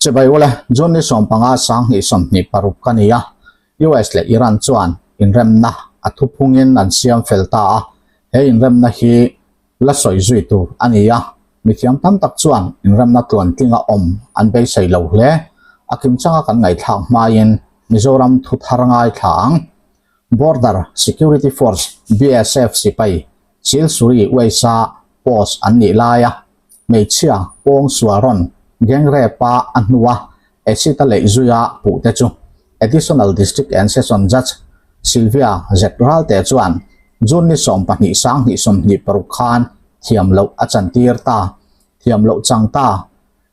Chibai ule, June ni 15 2026 ka ni a, US leh Iran chuan inremna a thuphungin an siam fel ta a, he inremna hi la sawi zui tur a ni a, mithiam tam tak chuan inremna tluantlinga awm an beisei lo hle. A kimchanga kan ngaihthlak hmain Mizoram thu thar ngaithla ang. Border Security Force, BSF, sipai Silsuri Waste-a post an nih laia hmeichhia pawng sual rawn gang rape a a hnua acid a leih zuia puhte chu Additional District and Session Judge Sylvia Z Ralte chuan June ni 12 2026 khan thiam loh a chantir ta. Thiam loh chang ta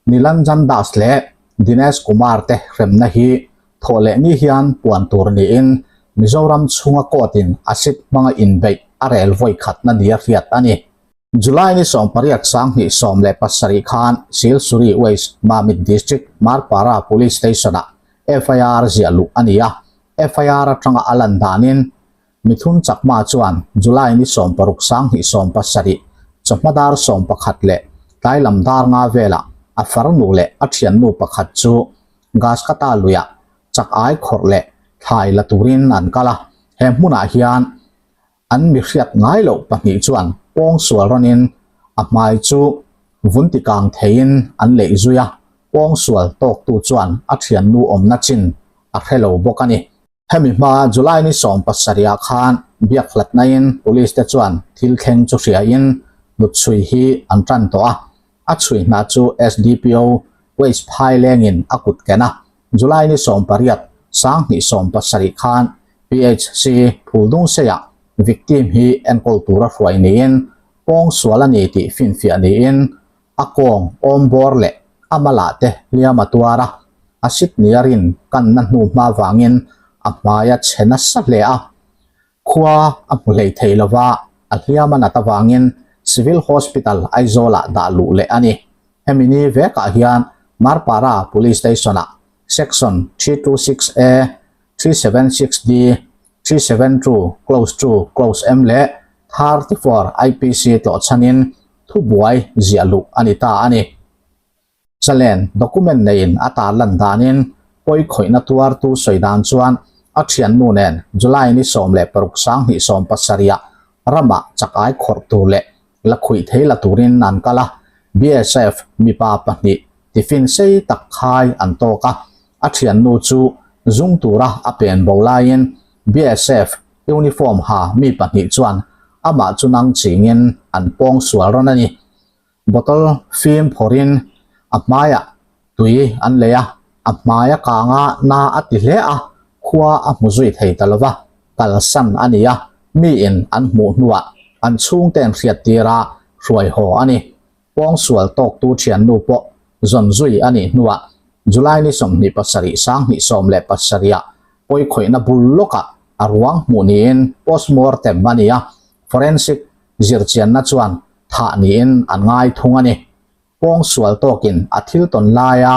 Nilanjan Das leh Dinesh Kumar te hremna hi thawh leh ni hian puan tur niin Mizoram chhunga court in acid hmanga inbeih a rel vawi khatna nia hriat a ni. July ni 18 2017 khan Silsuri West Mamit District Marpara Police Station-ah FIR ziah luh a ni a, FIR atanga a lan danin Mithun Chakma chuan July ni 16 2017 chawhma dar 11 leh tlai lam dar nga velah a farnu leh a thiannu pakhat chu Gaskata luiah chak ai khawrh leh thlai la turin an kal a, he hmunah hian An mi hriat ngai loh pahnih chuan pawng sual rawnin a hmai chu vun ti kang theiin an leih zui a, pawng sual tawktu chuan a thiannu awmna chin a hre lo bawk a ni. Hemi hma July ni 17 ah khan biak hlatnain police te chuan thil thleng chu hriain hnutchhui hi an tan tawh a, a chhui hna chu SDPO Waste Phailengin a kut ken a, July ni 18, 2017 khan PHC Phuldungseiah victim hi enkawl tura hruai niin pawng sual a ni tih finfiah niin a kawng awm bawr leh a malah te hliam a tuar a, a sit nia rin kanna hnu hma vangin a hmai a chhe nasa hle a. Khua a hmu hlei thei lova, a hliam a nat avangin Civil Hospital Aizawl-ah dah luh leh a ni. Hemi ni vekah hian Marpara Police Station-ah Section 326A, 376D, 372 Clause 2 Clause M leh 34 IPC tlawhchhanin thubuai ziah luh a ni ta a ni. Chalen document neiin a tarlan danin pawi khawihna tuartu sawi dan chuan a thiannu nen July ni 16 2017 ah ramah chak ai khawrh tur leh la khuih thei la turin an kal a, BSF mipa pahnih tiffin sei tak khai an tawk a, a thiannu chu zung tura a pen bo laiin BSF uniform ha mi pahnih chuan amah chu nang chingin an pawng sual rawn a ni. Bottle fim phawrhin a hmaiah tui an lei a, a hmai a kang a, na a ti hle a, khua a hmu zui thei ta lova, kalsan a ni a, miin an hmuh hnuah an chhungte'n hriattir a hruai haw a ni. Pawngsual tawktu thiannu pawh zawn zui a nih hnuah July ni 27 2017 ah pawikhawihna bul lawkah a ruang hmuh niin postmortem a ni a, forensic zirchianna chuan thah niin an ngai thung a ni. Pawng sual tawkin a thil tawn laia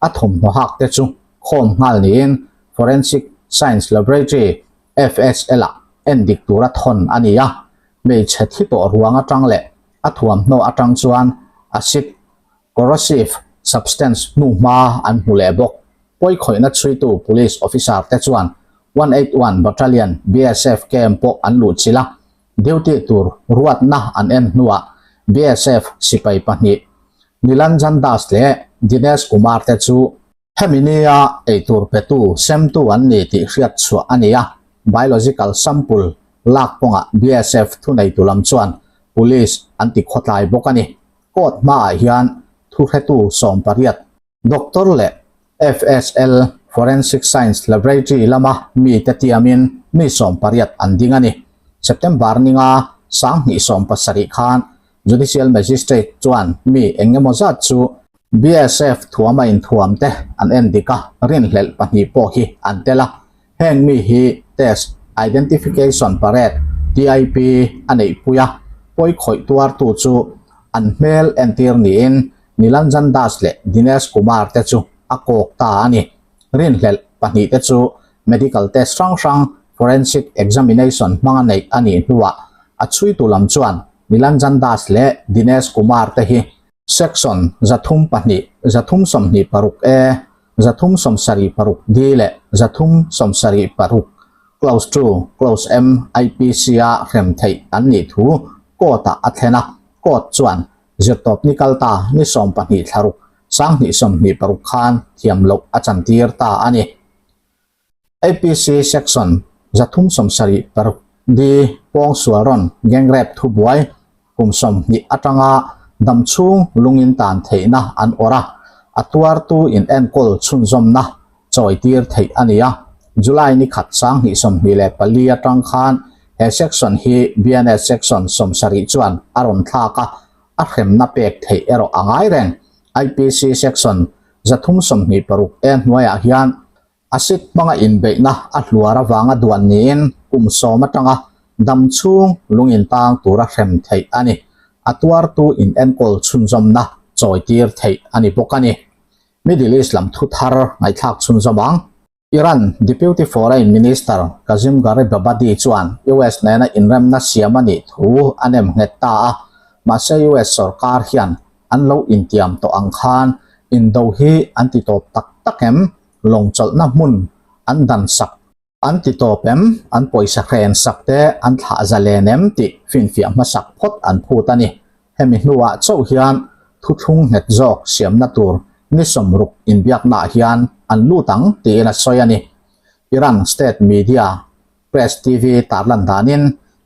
a thawmhnaw hak te chu khawm nghal niin Forensic Science Laboratory, FSL, ah endik tura thawn a ni a. Hmeichhe thi tawh ruang atang leh a thuamhnaw atang chuan acid corrosive substance hnuhma an hmu leh bawk. Pawikhawihna chhuitu police officer te chuan 181 Battalion BSF camp pawh an luhchilh a. Duty tur ruatna an en hnuah BSF sipai pahnih Nilanjan Das leh Dinesh Kumar te chu hemi nia eitur petu semtu an ni tih hriat chhuah a ni a, biological sample lak kawngah BSF thuneitu lam chuan police an ti khawtlai bawk a ni. Court hmaah hian thuhretu 18 Doctor leh FSL, Forensic Science Laboratory, lama mite tiamin mi 18 an ding a ni. September ninga 2017 khan Judicial Magistrate chuan mi eng emaw zat chu BSF thuama inthuam te an en dik a, rinhlelh pahnih pawh hi an tel a. Heng mi hi Test Identification Parade, TIP, a neihpui a, pawi khawih tuartu chu an hmel entir niin Nilanjan Das leh Dinesh Kumar te chu a kawk ta a ni. Rinhlelh pahnih te chu medical test hrang hrang, forensic examination hmanga neih a nih hnuah a chhuitu lam chuan Nilanjan Das leh Dinesh Kumar te hi Section 302. 326 A, 376 D leh 376 Clause 2, Clause M IPC-a hrem theih an nih thu Court-ah a thlen a, Court chuan zirtawpni kalta ni 12 thlaruk 2026 khan thiam loh a chantir ta a ni. IPC Section 376 D pawngsual rawn gang rape thubuai kum 20 atanga dam chhung lungin tan theihna an awrh a, a tuartu in enkawl chhunzawmna chawitir theih a ni a. July ni khat 2024 atang khan he section hi BNS Section 70 chuan a rawn thlak a, a hremna pek theih erawh a ngai reng. IPC Section 326 E hnuaiah hian Acid hmanga inbeihna a hluar avanga duan niin kum 10 atanga dam chhung lung intang tura hrem theih a ni. A tuartu in enkawl chhunzawmna chawitir theih a ni bawk a ni. Middle East lam thu thar ngaihthlak chhunzawm ang. Iran Deputy Foreign Minister Kazim Gharibabadi chuan US nena inremna siam a nih thu a nem nghet ta a, mahse US sorkar hian an lo intiam tawh ang khan indo hi an ti tawp tak tak em? Lawng chawlhna hmun an dan sak an ti tawp em? An pawisa hren sak te an thlah zalen em tih finfiah hmasak phawt an phut a ni. Hemi hnuah chauh hian thuthlung nghet zawk siamna tur ni 60 inbiaknaah hian an lut ang tiin a sawi a ni. Iran state media Press TV tarlan danin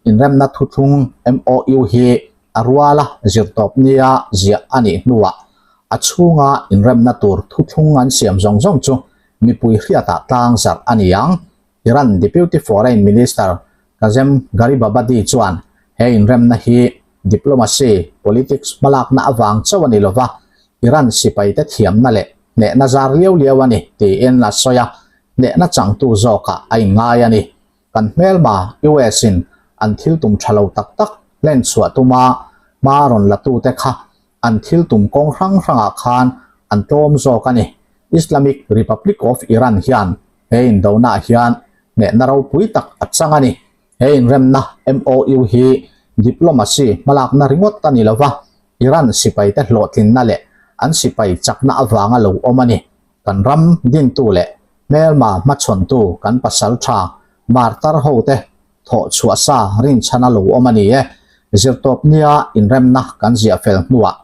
inremna thuthlung MOU hi a ruala zirtawp nia ziah a nih hnuah a chhunga inremna tur thuthlung an siam zawng zawng chu mipui hriatah tlang zarh a ni ang. Iran Deputy Foreign Minister Kazem Gharibabadi chuan he inremna hi diplomacy, politics hmalakna avang chauh a ni lova, Iran sipaite thiamna leh hnehna zar liau liau a ni tiin a sawi a. Hnehna changtu zawkah a inngai a ni. Kan hmelma US in an thil tum tha lo tak tak hlen chhuah tuma hma rawn la tute kha an thil tum kawng hrang hrangah khan an tlawm zawk a ni. Islamic Republic of Iran hian he indonaah hian hnehna ropui tak a chang a ni. He inremna MOU hi diplomacy hmalakna ringawt a ni lova, Iran sipaite hlawhtlinna leh an sipai chakna avanga lo awm a ni. Kan ram dintu leh hmelma hmachhawntu kan pasal tha martar hote thawh chhuah sa rinchhan a lo awm a ni e. Zirtawp nia inremna kan ziah fel hnuah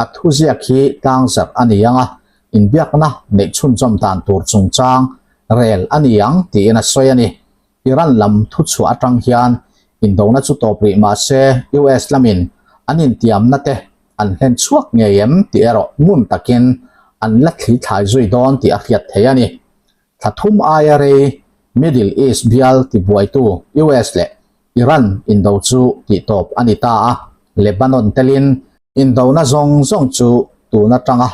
a thuziak hi tlangzarh a ni ang a, inbiakna neih chhunzawm dan tur chungchang rel a ni ang tiin a sawi a ni. Iran lam thuchhuah atang hian indona chu tawp rih mah se US lamin an intiamna te an hlen chhuak ngei em tih erawh ngun takin an la thli thlai zui dawn tih a hriat thei a ni. Thla thum aia rei Middle East bial tibuaitu US leh Iran indo chu tihtawp a ni ta a, Lebanon telin indona zawng zawng chu tun atanga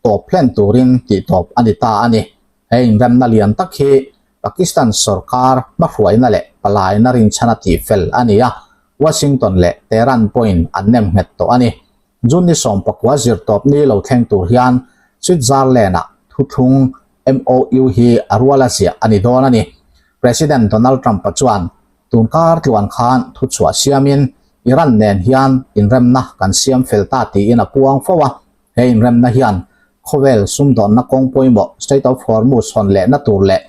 tawp hlen turin tihtawp a ni ta a ni. He inremna lian tak hi Pakistan sorkar hmahruaina leh palaina rinchhana tihfel a ni a, Washington leh Tehran pawhin an nem nghet tawh a ni. June ni 19 zirtawp ni lo thleng tur hian Switzerland-ah thuthlung MOU hi a ruala ziah a ni dawn a ni. President Donald Trump-a chuan tun kar tluan khan thuchhuah siamin Iran nen hian inremna kan siam fel ta tiin a puang fo a, He inremna hian khawvel sumdawnna kawng pawimawh Strait of Hormuz hawn lehna tur leh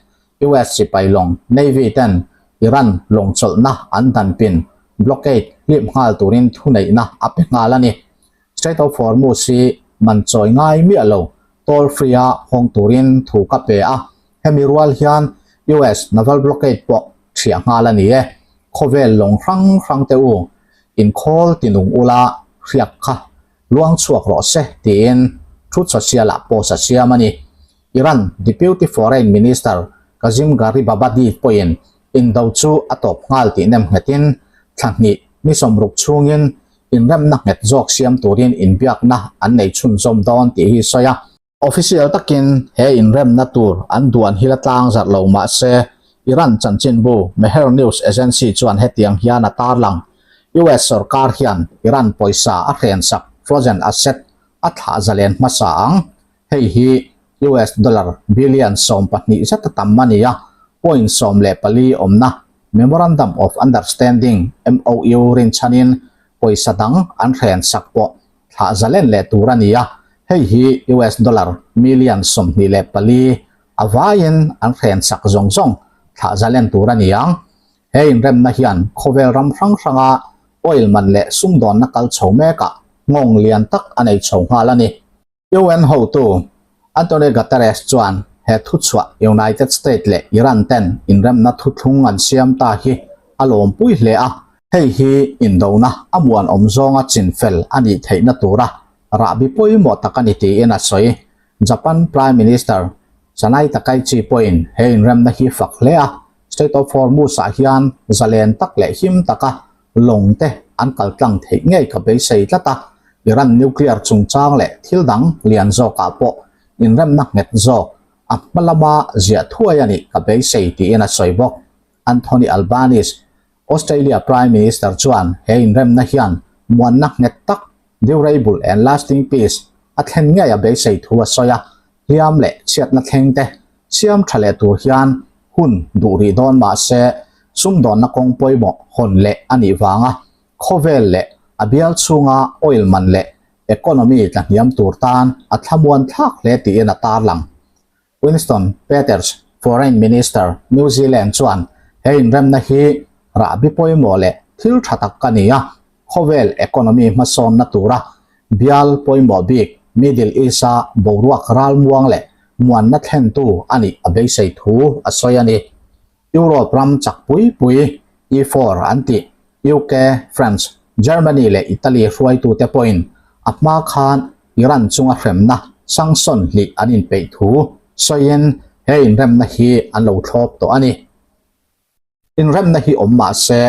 US sipai lawng Navy ten Iran lawng chawlhna an danpin, blockade, hlip nghal turin thuneihna a pe nghal a ni. Strait of Hormuz hi man chawi ngai miah lo, toll free a hawng turin thu ka pe a, hemi rual hian US naval blockade pawh thiah nghal a ni e. Khawvel lawng hrang hrang te u, inkhawl tinung ula hriak kha luang chhuak rawh se tiin Truth Social-ah post a siam a ni. Iran Deputy Foreign Minister Kazim Gharibabadi pawhin indo chu a tawp nghal tih nem nghetin thla hnih ni 60 chhungin inremna nghet zawk siam turin inbiakna an nei chhunzawm dawn tih hi sawi a. Official takin he inremna tur an duan hi la tlang zarh lo mah se, Iran chanchinbu Mehr News Agency chuan hetiang hian a tarlang, US sorkar hian Iran pawisa a hrensak frozen asset a thlah zalen hmasa ang. Hei hi US dollar billion 12 zet a tam a ni a, point 14 awmna Memorandum of Understanding, MOU, rinchhanin pawisa dang an hrensak pawh thlah zalen leh tur a ni a. Hei hi US dollar million 24 a vaiin an hren sak zawng zawng thlah zalen tur a ni ang. He inremna hian khawvel ram hrang hranga oil man leh sumdawnna kal chho mekah nghawng lian tak a nei chho nghal a ni. UN hotu Antonio Guterres chuan he thuchhuah United States leh Iran ten inremna thuthlung an siam ta hi a lawmpui hle a, hei hi indona a muanawm zawnga chinfel a nih theihna tura rahbi pawimawh tak a ni tiin a sawi. Japan Prime Minister Sanae Takaichi pawhin he inremna hi fak hle a, Strait of Hormuz-ah hian zalen tak leh him taka lawng te an kal tlang theih ngei ka beisei tlat a, Iran nuclear chungchang leh thil dang lian zawkah pawh inremna nghet zawk a hma lama ziah thuai a nih ka beisei tiin a sawi bawk. Anthony Albanese, Australia Prime Minister chuan he inremna hian muanna nghet tak, durable and lasting peace, a thlen ngei a beisei thu a sawi a, hliam leh chhiatna thleng te siam tha leh tur hian hun duh rih dawn mah se sumdawnna kawng pawimawh hawn leh a nih vanga khawvel leh a bial chhunga oil man leh economy tla hniam tur tan a thlamuan thlak hle tiin a tarlang. Winston Peters, Foreign Minister, New Zealand chuan he inremna hi rahbi pawimawh leh thil tha tak ka ni a, khawvel economy hmasawnna tura bial pawimawh bik Middle East-a boruak ralmuang leh muanna thlentu a nih a beisei thu a sawi a ni. Europe ram chak pui pui E4 an tih UK, France, Germany leh Italy hruaitute pawhin a hma khan Iran chunga hremna sanction hlih an inpeih thu sawiin he inremna hi an lo thlawp tawh a ni. Inremna hi awm mah se,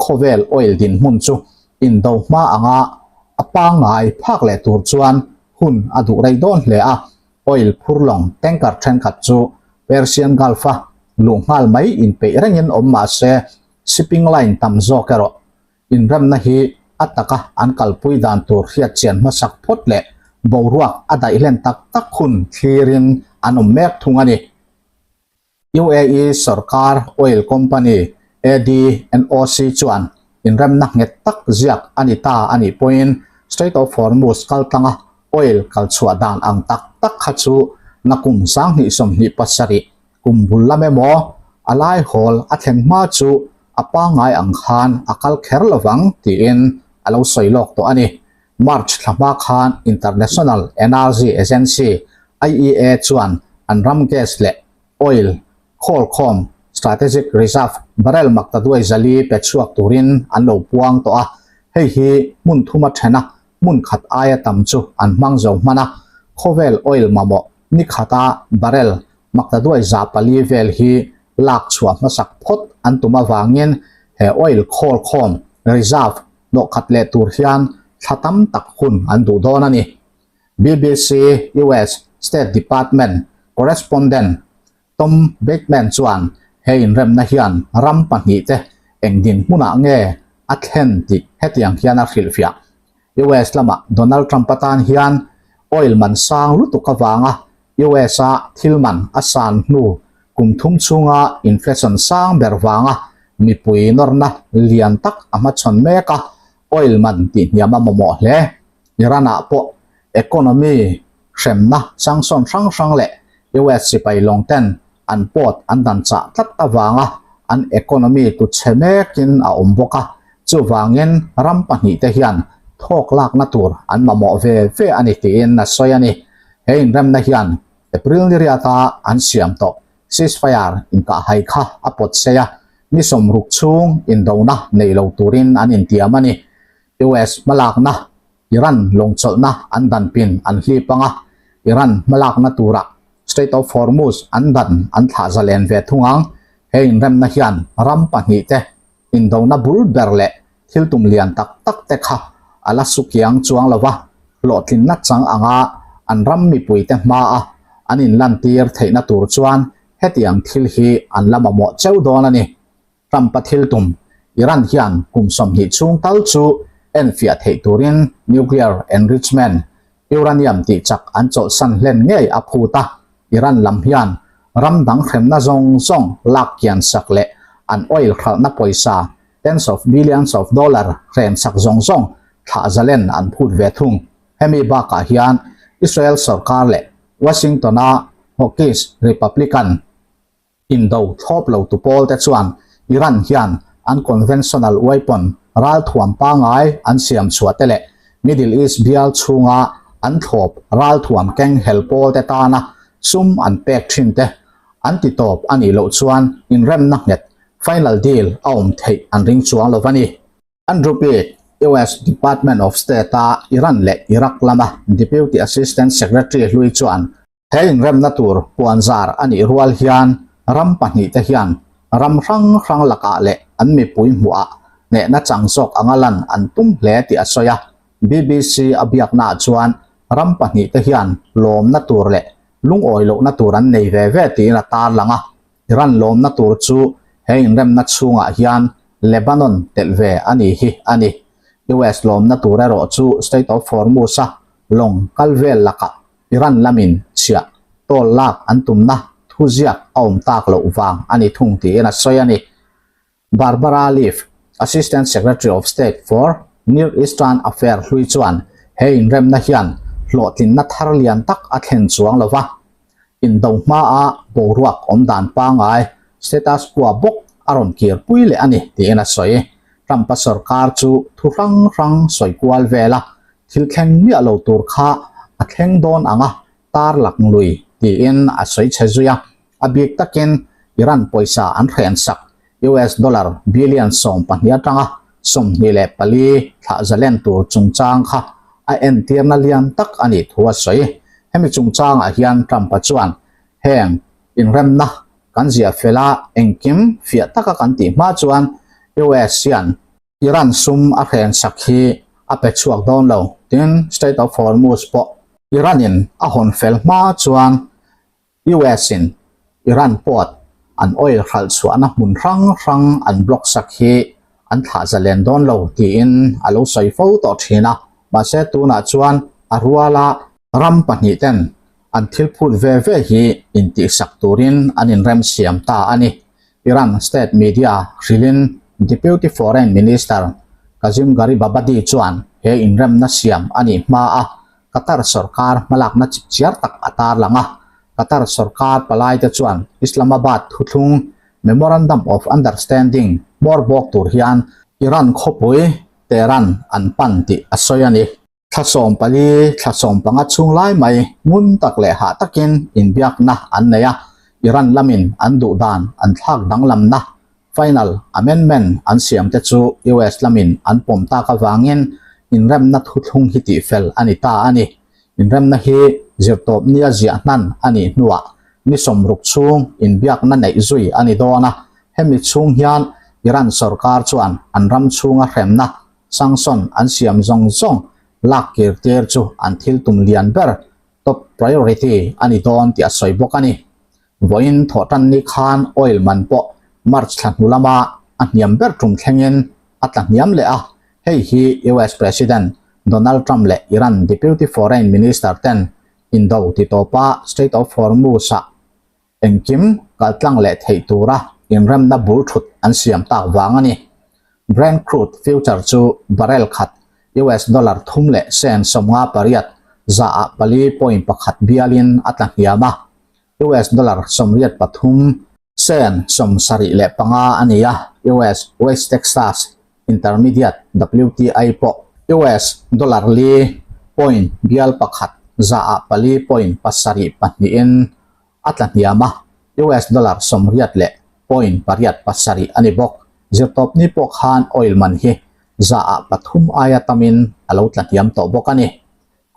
khawvel oil dinhmun chu indo hma anga a pangngai phak leh tur chuan hun a duh rei dawn hle a. Oil phur lawng tanker thenkhat chu Persian Gulf-a luh nghal mai inpeih rengin awm mah se, shipping line tam zawk erawh inremna hi a taka an kalpui dan tur hriatchian hmasak phawt leh boruak a daihlen tak tak hun thlirin an awm mek thung a ni. UAE sorkar oil company ADNOC chuan inremna nghet tak ziak a ni ta a nih pawhin Strait of Hormuz kaltlanga oil kalchhuah dan ang tak tak kha chu nakum 2027 kum bul lam emaw a laihawl a thlen hma chu a pangngai ang khan a kal kher lovang tiin a lo sawi lawk tawh a ni. March thla hma khan International Energy Agency, IEA, chuan an ram gas leh oil khawlkhawm strategic reserve barrel maktaduai zali pe chhuak turin an lo puang tawh a, hei hi hmun thuma thena hmun khat aia tam chu an hmang zo hman a, khawvel oil mamawh ni khata barrel maktaduai 400 vel hi lak chhuah hmasak phawt an tum avangin he oil khawlkhawm reserve hnawhkhat leh tur hian thla tam tak hun an duh dawn a ni. BBC US State Department correspondent Tom Bateman chuan he inremna hian ram pahnihte eng dinhmunah nge a thlen tih hetiang hian a hrilhfiah. US lamah Donald Trump atan hian oil man sang lutuk avanga US-a thil man a san hnu kum thum chhunga inflation sang ber vanga mipui nawrna lian tak a hmachhawn mek a, oil man tihhniam a mamawh hle. Iran-ah pawh economy hremna sanction hrang hrang leh US sipai lawng ten an port an dan chah tlat avanga an economy tuchhe mekin a awm bawk a, chuvangin ram pahnihte hian thawk lakna tur an mamawh ve ve a ni tiin a sawi a ni. He inremna hian April ni riata an siam tawh ceasefire inkahhai kha a pawt sei a, ni 60 chhung indona nei lo turin an intiam a ni. US hmalakna Iran lawngchawlhna an dan pin an hlip ang a, Iran hmalakna tura Strait of Hormuz an dan an thlah zalen ve thung ang. He inremna hian ram pahnihte indona bul ber leh thil tum lian tak tak te kha a la sukiang chuang lo va, hlawhtlinna chang anga an ram mipuite hmaa an inlantir theihna tur chuan hetiang thil hi an la mamawh cheu dawn a ni. Trump-a thil tum, Iran hian kum 20 chhung tal chu enfiah theih turin nuclear enrichment, uranium tih chak an chawlhsan hlen ngei a phut a, Iran lam hian ram dang hremna zawng zawng lak kian sak leh an oil hralhna pawisa tens of billions of dollar hren sak zawng zawng thlah zalen an phut ve thung. Hemi bakah hian Israel sorkar leh Washington-a hawkish Republican indo thlawp lo tu pawl te chuan Iran hian an conventional weapon ralthuam pangai an siam chhuah te leh Middle East bial chhunga an thlawp ralthuam keng hel pawl te tana sum an pek thin te an ti tawp a nih loh chuan inremna nghet final deal a awm theih an ring chuang lo a ni. Andrew Peek, US Department of State-a Iran leh Iraq lama Deputy Assistant Secretary hlui chuan he inremna tur puanzar a nih rual hian ram pahnihte hian ram hrang hrang lakah leh an mipui hmuhah hnehna chang zawk anga lan an tum hle tih a sawi a. BBC a biaknaah chuan ram pahnihte hian lawmna tur leh lungawi lohna tur an nei ve ve tiin a tarlang a. Iran lawmna tur chu he inremna chhungah hian Lebanon telh ve a ni hi a ni. US lawmna tur erawh chu Strait of Hormuz-a lawng kal vel lakah Iran lamin chhiah tawl lak an tumna thuziak a awm tak loh vang a ni thung tiin a sawi a ni. Barbara Leaf, Assistant Secretary of State for Near Eastern Affair hlui chuan he inremna hian hlawhtlinna thar lian tak a thlen chuang lo va, indo hmaa boruak awm dan pangai, status quo, bawk a rawn kirpui leh a ni tiin a sawi. Trump-a sorkar chu thu hrang hrang sawi kual vel a, thil thleng miah lo tur kha a thleng dawn ang a, tar lak lui tiin a sawi chhe zui a. A bik takin Iran pawisa an hrensak US dollar billion 12 atanga 24 thlah zalen tur chungchang kha a entirna lian tak a nih thu a sawi. Hemi chungchangah hian Trump-a chuan heng inremna kan ziah fel a, engkim fiah taka kan tih hma chuan US hian Iran sum a hrensak hi a pe chhuak dawn lo. Tin, Strait of Hormuz pawh Iran-in a hawn fel hma chuan US in Iran port an oil hralh chhuahna hmun hrang hrang an block sak hi an thlah zalen dawn lo tiin a lo sawi fo tawh thin a, mahse tunah chuan a ruala ram pahnihten an thil phut ve ve hi intihsak turin an inremsiam ta a ni. Iran state media hrilhin Deputy Foreign Minister Kazim Gharibabadi chuan he inremna siam a nih hma a Qatar sorkar hmalakna chipchiar tak a tarlang a, Qatar sorkar palaite chuan Islamabad thuthlung Memorandum of Understanding hmawr bawk tur hian Iran khawpui Tehran an pan tih a sawi a ni. Thla 14, thla 15 chhung lai mai ngun tak leh hah takin inbiakna an nei a, Iran lamin an duh dan an thlak danglamna Final amendment an siamte chu US lamin an pawm tak avangin inremna thuthlung hi tihfel a ni ta a ni. Inremna hi zirtawpnia ziah hnan a nih hnuah ni 60 chhung inbiakna neih zui a ni dawn a, hemi chhung hian Iran sorkar chuan an ram chhunga hremna sanction an siam zawng zawng lak kir tir chu an thil tum lian ber, top priority, a ni dawn tih a sawi bawk a ni. Vawiin thawhtan ni khan oil man pawh March thla hnu lama a hniam ber tum thlengin a tla hniam leh a, hei hi US President Donald Trump leh Iran Deputy Foreign Minister ten indo ti tawpa Strait of Hormuz-ah engkim kaltlang leh theih tura inremna bul thut an siam tak vang a ni. Brent crude future chu barrel khat US dollar thum leh sen 58 zaah 4.1 bialin a tla hniam a, US dollar 83 sen 75 a ni a, US West Texas Intermediate, WTI, pawh US dollar li point bial pakhat zaah pali point pasarih pahnihin a tla hniam a, US dollar 80 leh point pariat pasarih a ni bawk. Zirtawpni pawh khan oil man hi zaah pathum aia tamin a lo tla hniam tawh bawk a ni.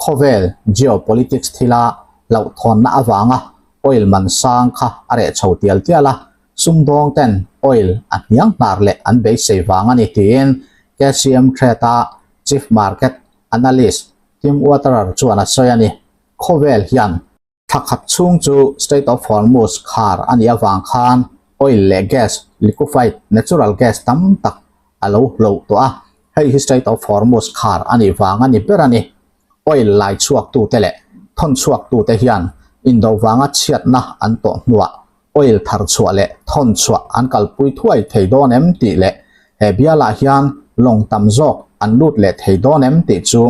Khawvel geopolitics thila hlauhthawnna avanga oil man sang kha a reh chho tial tial a, sumdawng ten oil a hniang hnar leh an beisei vang a ni tiin KCM Trade-a Chief Market Analyst Tim Waterer chuan a sawi a ni. Khawvel hian Thla khat chhung chu Strait of Hormuz khar a nih avang khan oil leh gas, liquefied natural gas, tam tak a lo hloh tawh a, hei hi Strait of Hormuz khar a nih vang a ni ber a ni. Oil lai chhuaktute leh thawn chhuaktute hian indo vanga chhiatna an tawh hnuah oil thar chhuah leh thawn chhuah an kalpui thuai thei dawn em tih leh he bialah hian lawng tam zawk an lut leh thei dawn em tih chu.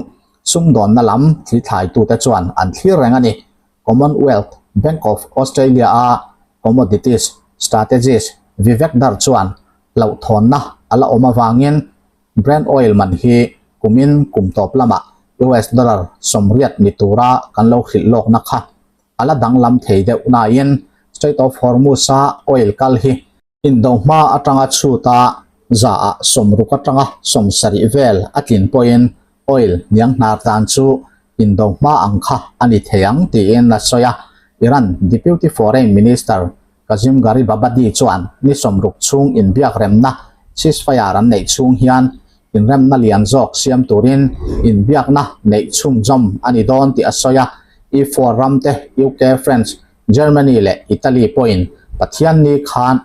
sumdawnna lam thlithlaitute chuan an thlir reng a ni. Commonwealth Bank of Australia-a commodities strategist Vivek Dhar chuan hlauhthawnna a la awm avangin Brent oil man hi kumin kum tawp lamah US dollar 80 ni tura kan lo hrilh lawkna kha a la danglam thei deuh nain Strait of Hormuz-a oil kal hi Indo hma atanga chhuta zaah 60 atanga 70 vel a tlin pawhin oil hniang hnar dan chu indo hma ang kha a ni thei ang tiin a sawi a. Iran Deputy Foreign Minister Kazim Gharibabadi chuan ni 60 chhung inbiak remna ceasefire an neih chhung hian inremna lian zawk siam turin inbiakna neih chhunzawm a ni dawn tih a sawi a. E4 ramte UK, France, Germany leh Italy pawhin Pathianni khan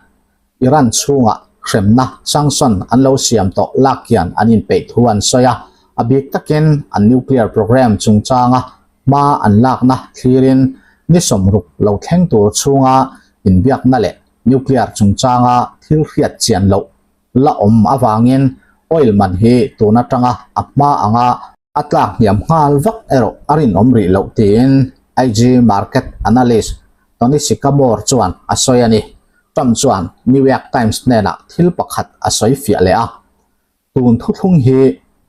Iran chhungah hremna sanction an lo siam tawh lak hian an inpeih thu an sawi a, a bik takin an nuclear programme chungchanga hma an lakna thlirin ni 60 lo thleng tur chhunga inbiakna leh nuclear chungchanga thil hriat chian loh la awm avangin oil man hi tun atanga a hma anga a tlak hniam nghal vak erawh a rinawm rih loh tiin IG market analyst Tony Sycamore chuan a sawi a ni. Trump chuan New York Times hnenah thil pakhat a sawi fiah leh a, Tun thuthlung hi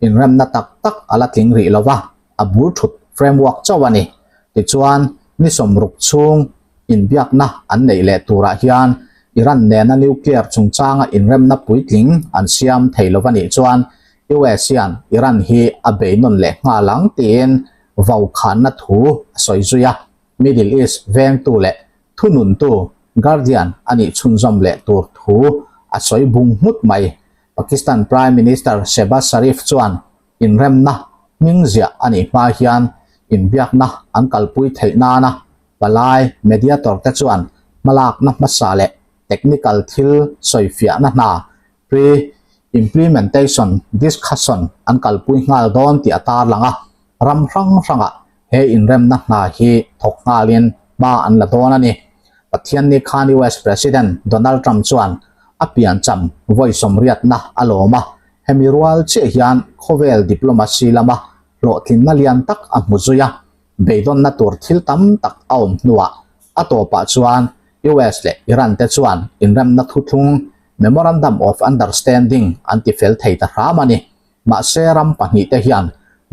inremna tak tak a la tling rih lova, a bul thut framework chauh a ni. Tichuan, ni 60 chhung inbiakna an neih leh turah hian Iran nena nuclear chungchanga inremna puitling an siam thei lova nih chuan US hian Iran hi a bei nawn leh nghal ang tiin vaukhanna thu a sawi zui a, Middle East vengtu leh thununtu, guardian, a nih chhunzawm leh tur thu a sawi bung nghut mai. Pakistan Prime Minister Shehbaz Sharif chuan inremna hming ziah a nih hma hian inbiakna an kalpui theih nana palai mediator te chuan hmalakna hmasa leh technical thil sawifiahna hna pre-implementation discussion an kalpui nghal dawn tih a tarlang a, ram hrang hrangah he inremna hna hi thawk nghalin hma an la dawn a ni. Pathianni khan US President Donald Trump chuan a piancham vawi 80na a lawm a, hemi rual chiah hian khawvel diplomacy lama hlawhtlinna lian tak a hmu zui a, beidawnna tur thil tam tak a awm hnuah a tawpah chuan US leh Iran te chuan inremna thuthlung Memorandum of Understanding an ti fel thei ta hram a ni. Mahse ram pahnih te hian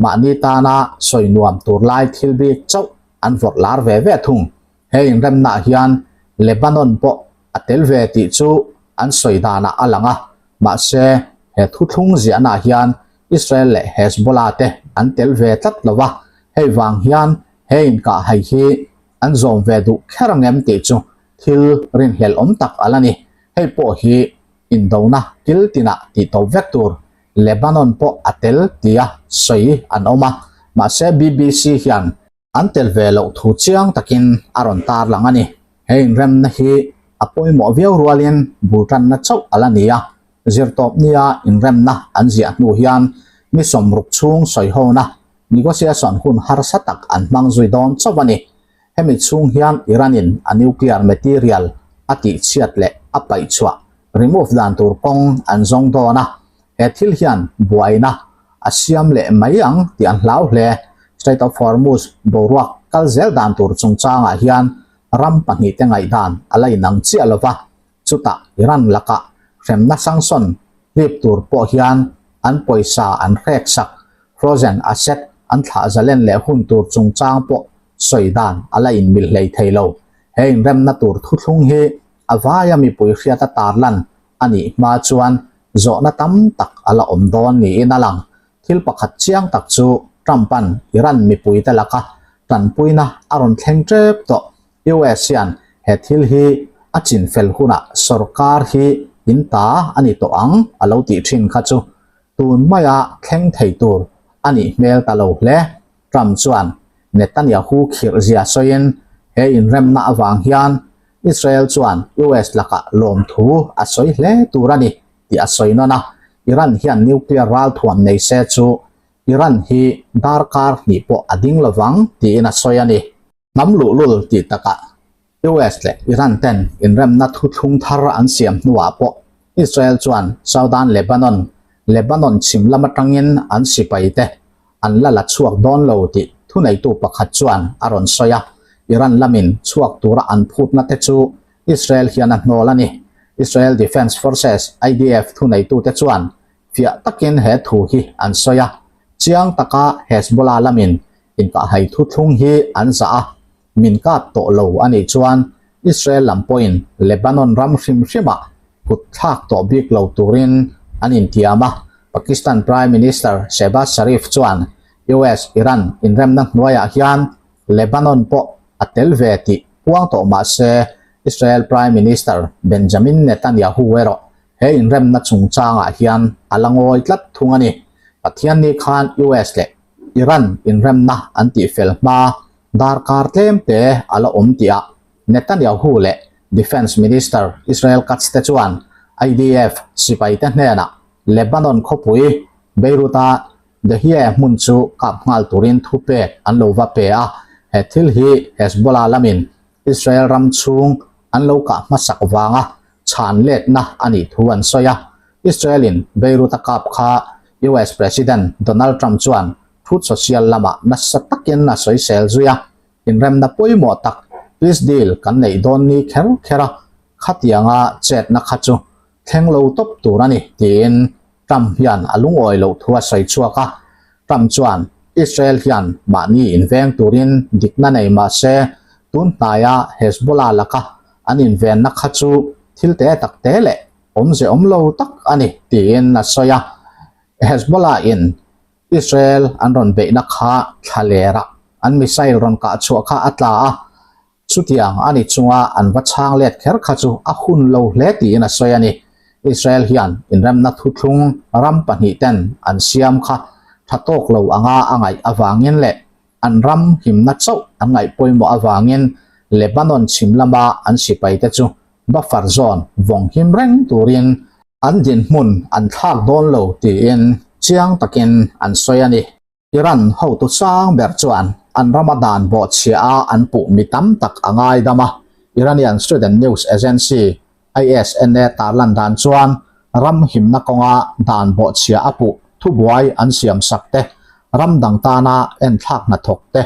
mahni tana sawi nuam tur lai thil bik chauh an vawrh lar ve ve thung. He inremnaah hian Lebanon pawh a tel ve tih chu an sawi danah a lang a, mahse he thuthlung ziahnaah hian Israel leh Hezbollah te an tel ve tlat lo a, hei vang hian he inkahhai hi an zawm ve duh kher ang em tih chu thil rinhlelh awm tak a la ni. Hei pawh hi indona kil tinah tih tawp vek tur Lebanon pawh a tel tia sawi an awm a, mahse BBC hian an tel ve loh thu chiang takin a rawn tarlang a ni. He inremna hi a pawimawh viau rualin bul tanna chauh a la ni a, zirtawp nia inremna an ziah hnu hian ni 60 chhung sawihona negotiation hun harsa tak an hmang zui dawn chauh a ni. Hemi chhung hian Iran-in a nuclear material a tihchhiat leh a paihchhuah remove dan tur kawng an zawng dawn a, he thil hian buaina a siam leh mai ang tih an hlau hle. Strait of Hormuz boruak kal zel dan tur chungchangah hian ram pahnihte ngaihdan a la inang chiah lo va, chutah Iran lakah hremna sanction hlip tur pawh hian an pawisa an hrek sak, frozen asset, an thlah zalen leh hun tur chungchang pawh sawi dan a la inmil hlei thei lo. He inremna tur thuthlung hi a vaia mipui hriata tarlan a nih hma chuan zawhna tam tak a la awm dawn niin a lang. Thil pakhat chiang tak chu Trump-a'n Iran mipuite laka tanpuina a rawn thleng tep tawh. US hian he thil hi a chinfel hunah sorkar hi in ta a ni tawh ang a lo tih thin kha chu tun maia thleng thei tur a nih hmel ta lo hle. Trump chuan Netanyahu khirh zia sawiin he inremna avang hian Israel chuan US lakah lawmthu a sawi hle tur a ni tih a sawi nawn a, Iran hian nuclear ralthuam nei se chu Iran hi darkar hnih pawh a ding lovang tiin a sawi a ni. Hnam luhlul tih takah US leh Iran ten inremna thuthlung thar an siam hnuah pawh Israel chuan Southern Lebanon, Lebanon chhim lam atangin an sipai te. an la la chhuak dawn lo tih thuneitu pakhat chuan a rawn sawi a, Iran lamin chhuak tura an phutna te chu Israel hian a hnawl a ni. Israel Defense Forces, IDF, thuneitute chuan fiah takin he thu hi an sawi a, chiang taka Hezbollah lamin inkahhai thuthlung hi an zah a, min kap tawh lo a nih chuan Israel lam pawhin Lebanon ram hrim hrimah kut thlak tawh bik lo turin an intiam a, Pakistan Prime Minister Shehbaz Sharif chuan US-Iran inremna hnuaiah hian Lebanon pawh a tel ve tih puang tawh mah se Israel Prime Minister Benjamin Netanyahu erawh he inremna chungchangah hian a la ngawi tlat thung a ni. Pathianni khan US leh Iran inremna an tihfel hma darkar tlem te a la awm tihah Netanyahu leh Defence Minister Israel Katz te chuan IDF sipaite hnenah Lebanon khawpui Beirut-a Dahiyeh hmun chu kap nghal turin thupek an lo va pe a, he thil hi Hezbollah lamin Israel ram chhung an lo kah hmasak vanga chhan letna a nih thu an sawi a. Israel-in Beirut a kap kha US President Donald Trump chuan Truth Social lamah nasa takin a sawisel zui a, inremna pawimawh tak peace deal kan neih dawn ni kher kher a, khatianga chetna kha chu thleng lo tawp tur a ni, tiin Trump hian a lungawi loh thu a sawi chhuak a. Trump chuan Israel hian mahni inveng turin dikna nei mah se, tun hnaia Hezbollah laka an invenna kha chu thil te tak te leh awmze awm lo tak a ni, tiin a sawi a. Hezbollah in Israel an rawn beihna kha thla lerah an missile rawn kah chhuah kha a tla a, Chutiang a ni chunga an va chhang let kher kha chu a hun lo hle tiin a sawi a ni. Israel hian inremna thuthlung ram pahnihten an siam kha tha tawk lo anga a ngaih avangin leh an ram himna chauh an ngaih pawimawh avangin Lebanon chhim lama an sipaite chu buffer zone vawng him reng turin an dinhmun an thlak dawn lo tiin chiang takin an sawi a ni. Iran hotu sang ber chuan an rama dan bawhchhia a an puh mi tam tak a ngaidam a, Iranian Student News Agency, ISNA, tarlan dan chuan ram himna kawnga dan bawhchhia a puh thubuai an siam sak te, ram dang tana enthlak hnathawk te,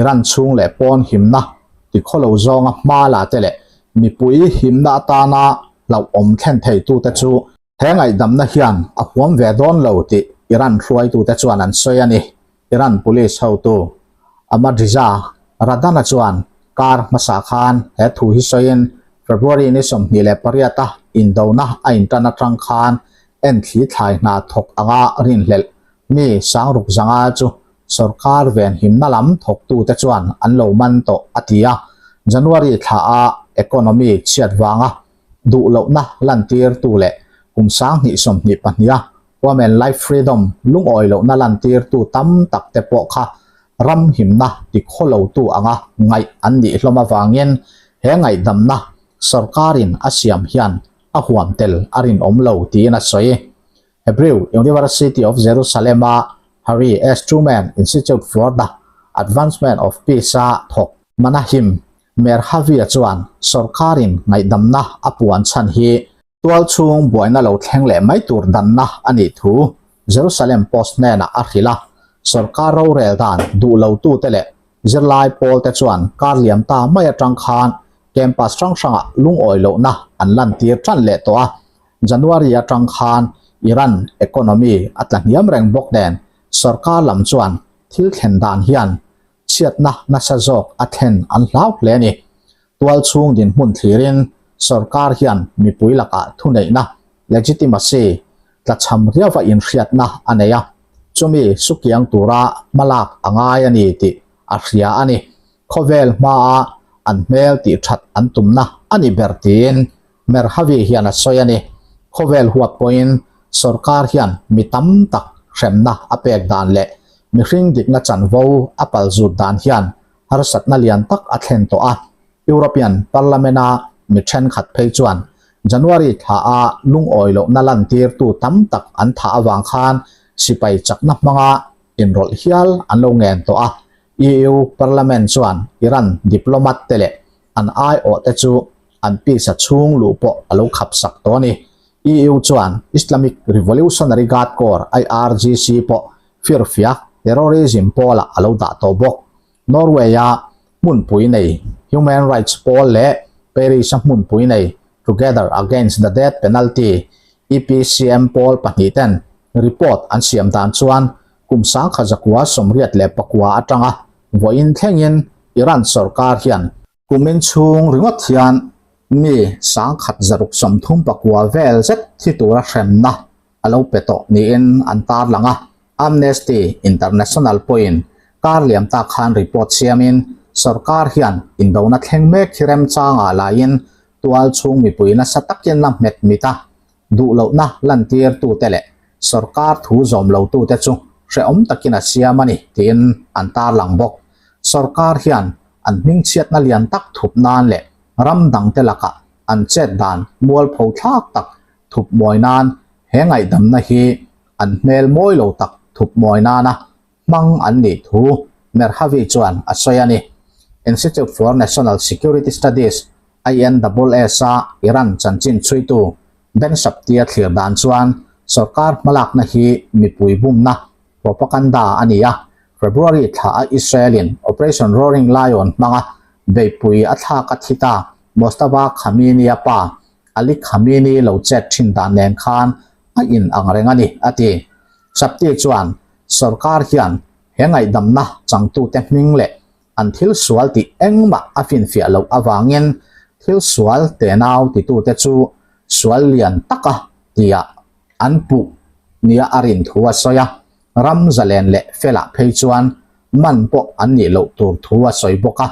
Iran chhung leh pawn himna tikhawlo zawnga hma la te leh mipui himna atana hlauhawm thlen theitute chu He ngaihdamna hian a huam ve dawn lo tih Iran hruaitute chuan an sawi a ni. Iran police hotu Ahmadreza Radana chuan kar hmasa khan he thu hi sawiin February ni 28 a indona a intan atang khan enthli thlai hna thawk anga rinhlelh mi sangruk zanga chu sorkar venhimna lam thawktute chuan an lo man tawh a ti a. January thla a economy chhiat vanga duh lohna lantirtu leh kum 2022 a Women Life Freedom lungawi lohna lantirtu tam tak te pawh kha ram himna tikhawlotu anga ngaih an nih hlawm avangin he ngaihdamna sorkarin a siam hian a huam tel a rinawm lo tiin a sawi. Hebrew University of Jerusalem-a Harry S. Truman Institute for the Advancement of Peace-a thawk Manahim Merhavia chuan sorkarin ngaihdamna a puan chhan hi tual chhung buaina lo thleng leh mai tur danna a nih thu Jerusalem Post hnenah a hrilh a. Sorkar rorel dan duh lotute leh zirlai pawlte chuan kar liam ta mai atang khan campus hrang hrangah lungawi lohna an lantir tan leh tawh a. January atang khan Iran economy a tla hniam reng bawk nen sorkar lam chuan thil thlen dan hian chhiatna nasa zawk a thlen an hlau hle a ni. Tual chhung dinhmun thlirin sorkar hian mipui lakah thuneihna, legitimacy, tlachham riauva inhriatna a nei a, chumi sukiang tura hmalak a ngai a ni tih a hria a ni. Khawvel hmaa an hmel tihthat an tumna a ni ber tiin Merhavi hian a sawi a ni. Khawvel huap pawhin sorkar hian mi tam tak hremna a pek dan leh mihring dikna chanvo a palzut dan hian harsatna lian tak a thlen tawh a. European Parliament-a mi thenkhat phei chuan January thlaah lungawi lohna lantirtu tam tak an thah avang khan sipai chakna hmanga inrawlh hial an lo ngen tawh a. EU Parliament chuan Iran diplomat te leh an aiawhte chu an pisa chhung luh pawh a lo khap sak tawh a ni. EU chuan Islamic Revolutionary Guard Corps, IRGC, pawh firfiak terrorism pawlah a lo dah tawh bawk. Norway-a hmunpui nei Human Rights pawl leh Paris-a hmunpui nei Together Against the Death Penalty, EPCM, pawl pahnihten report an siam dan chuan kum 1989 atanga vawiin thlengin Iran sorkar hian kumin chhung ringawt hian mi 1639 vel zet thi tura hremna a lo pe tawh niin an tarlang a. Amnesty International pawhin kar liam tak khan report siamin sorkar hian indona thleng mek hi remchangah laiin tual chhung mipui nasa takin a hmet mit a, duh lohna lantirtute leh sorkar thu zawm lotute chu hrehawm takin a siam a ni tiin an tarlang bawk. Sorkar hian an hmingchhiatna lian tak thup nan leh ram dangte lakah an chet dan mualpho thlak tak thup mawi nan he ngaihdamna hi an hmel mawi lo tak thup mawi nana hmang an nih thu Merhavi chuan a sawi a ni. Institute for National Security Studies, INSS, a Iran chanchin chhuitu Ben Shapti-a thlir dan chuan sorkar hmalakna hi mipui bumna, propaganda, a ni a, February thla a Israel-in Operation Roaring Lion hmanga beihpui a thlak a thi ta Mojtaba Khamenei-a pa Ali Khamenei lo chet thin dan nen khan a in ang reng a ni, a ti. Shapti chuan sorkar hian he ngaihdamna changtute hming leh an thil sual tih engmah a finfiah loh avangin thil sual tenau titute chu sual lian taka tia an puh nia a rin thu a sawi a, ram zalen leh felah phei chuan man pawh an nih loh tur thu a sawi bawk a,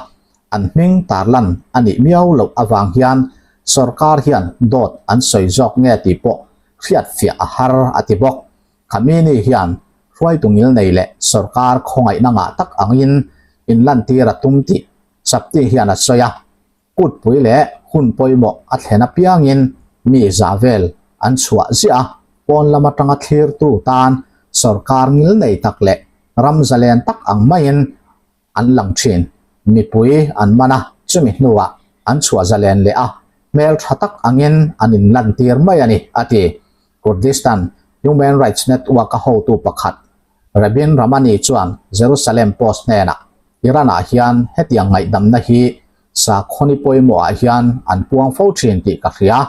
an hming tarlan a nih miau loh avang hian sorkar hian dawt an sawi zawk nge tih pawh hriatfiah a har a ti bawk. Khamenei hian hruaitu ngilnei leh sorkar khawngaihna ngah tak angin inlantir a tum tih Sapti hian a sawi a. Kutpui leh hun pawimawh a thlen apiangin mi za vel an chhuah ziah a, pawn lam atanga thlirtu tan sorkar ngilnei tak leh ram zalen tak ang maiin an lang thin. Mipui an man a, chumi hnuah an chhuah zalen leh a, hmel tha tak angin an inlantir mai a ni, a ti. Kurdistan Human Rights Network-a hotu pakhat Rabin Ramani chuan Jerusalem Post hnenah, Iran-ah hian hetiang ngaihdamna hi sakhawni pawimawhah hian an puang fo thin tih ka hria.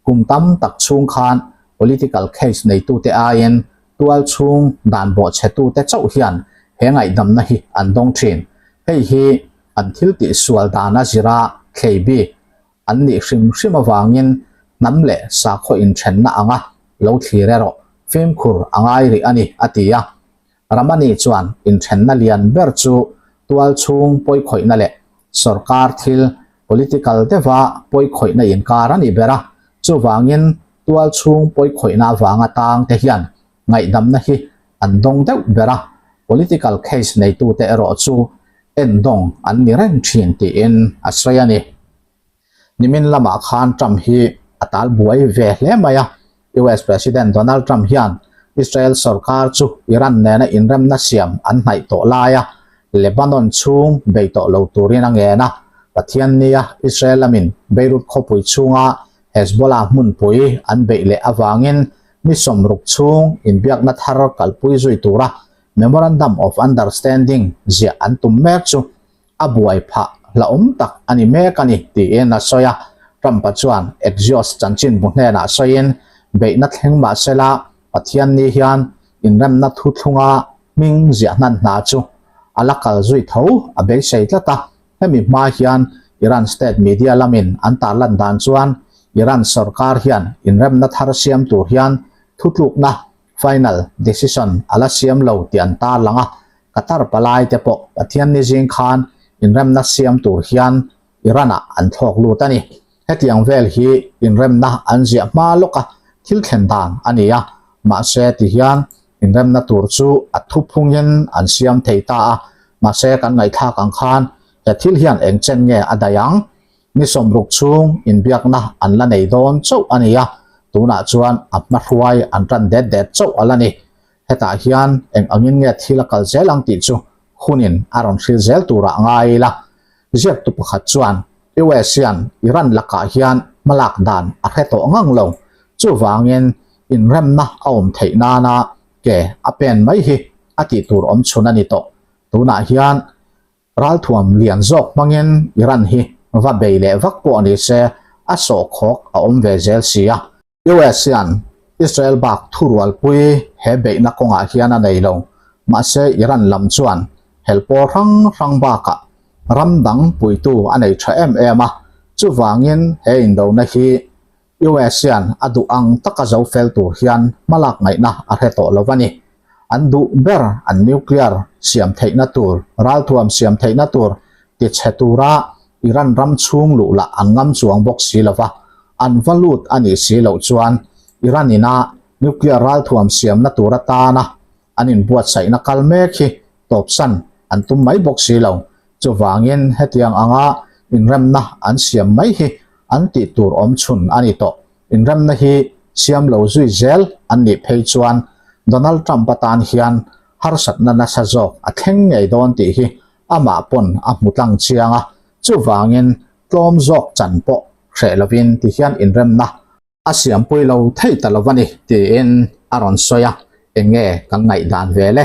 Kum tam tak chhung khan political case neitute aiin tual chhung dan bawhchhetute chauh hian he ngaihdamna hi an dawng thin. Hei hi an thil tihsual dana zira thlei bik an nih hrim hrim avangin hnam leh sakhaw inthenna anga lo thlir erawh fimkhur a ngai rih a ni, a ti a. Ramani chuan inthenna lian ber chu tual chhung pawikhawihna leh sorkar thil political deuha pawikhawihna inkar a ni ber a, chuvangin tual chhung pawikhawihna avanga tang te hian ngaihdamna hi an dawng deuh ber a, political case neitute erawh chu endawng an ni reng thin tiin a sawi a ni. Nimin lamah khan Trump hi a tal buai ve hle mai a, US President Donald Trump hian Israel sorkar chu Iran nena inremna siam an hnaih tawh laia Lebanon chhung bei tawh lo turin a ngen a, Pathiannia Israel lamin Beirut khawpui chhunga Hezbollah hmunpui an beih leh avangin ni 60 chhung inbiakna thar kalpui zui tura Memorandum of Understanding ziah an tum mek chu a buai phah hlauhawm tak a ni mek a ni, tiin a sawi a. Trump-a chuan Axios chanchinbu hnenah sawiin, Beihna thleng mah sela, Pathianni hian inremna thuthlunga hming ziah hnan hna chu a la kal zui tho a beisei tlat a. Hemi hma hian Iran state media lamin an tarlan dan chuan Iran sorkar hian inremna thar siam tur hian thutlukna final decision a la siam lo tih an tarlang a, Qatar palai te pawh Pathianni zing khan inremna siam tur hian Iran-ah an thlawk lut a ni. Hetiang vel hi inremna an ziah hma lawka thil thlen dan a ni a, mahse ti hian inremna tur chu a thuphungin an siam thei ta a, mahse kan ngaihthlak ang khan he thil hian eng chen nge a daih ang? Ni 60 chhung inbiakna an la nei dawn chauh a ni a, tunah chuan a hmahruai an tan det det chauh a la ni. Hetah hian eng angin nge thil a kal zel ang tih chu hunin a rawn hril zel turah ngai ila. Ziaktu pakhat chuan US hian Iran lakah hian hmalak dan a hre tawh ngang lo. Chuvangin inremna a awm theih nana ke a pen mai hi a tih tur awm chhun a ni tawh. Tunah hian ralthuam lian zawk hmangin Iran hi va bei leh vak pawh ni se a sawhkhawk a awm ve zel si a. US hian Israel bak thurualpui he beihna kawngah hian a nei lo. Mahse Iran lam chuan helpawl hrang hrang bakah ram dang puitu a nei tha em em a, chuvangin he indona hi US hian a duh ang taka zo fel tur hian hmalak ngaihna a hre tawh lo a ni. An duh ber an nuclear siam theihna tur, ralthuam siam theihna tur tichhe tura Iran ram chhung luh lah an ngam chuang bawk si lo va, an va lut a nih si loh chuan Iran ina nuclear ralthuam siamna tur atana an inbuatsaihna kal mek hi tawpsan an tum mai bawk si lo. Chuvangin hetiang anga inremna an siam mai hi an tih tur awm chhun a ni tawh. Inremna hi siam lo zui zel an nih phei chuan Donald Trump atan hian harsatna nasa zawk a thleng ngei dawn tih hi amah pawn a hmu tlang chiang a, chuvangin tlawm zawk chan pawh hreh lovin tihian inremna a siampui lo thei ta lo a ni tiin a rawn sawi a, eng nge kan ngaihdan ve le?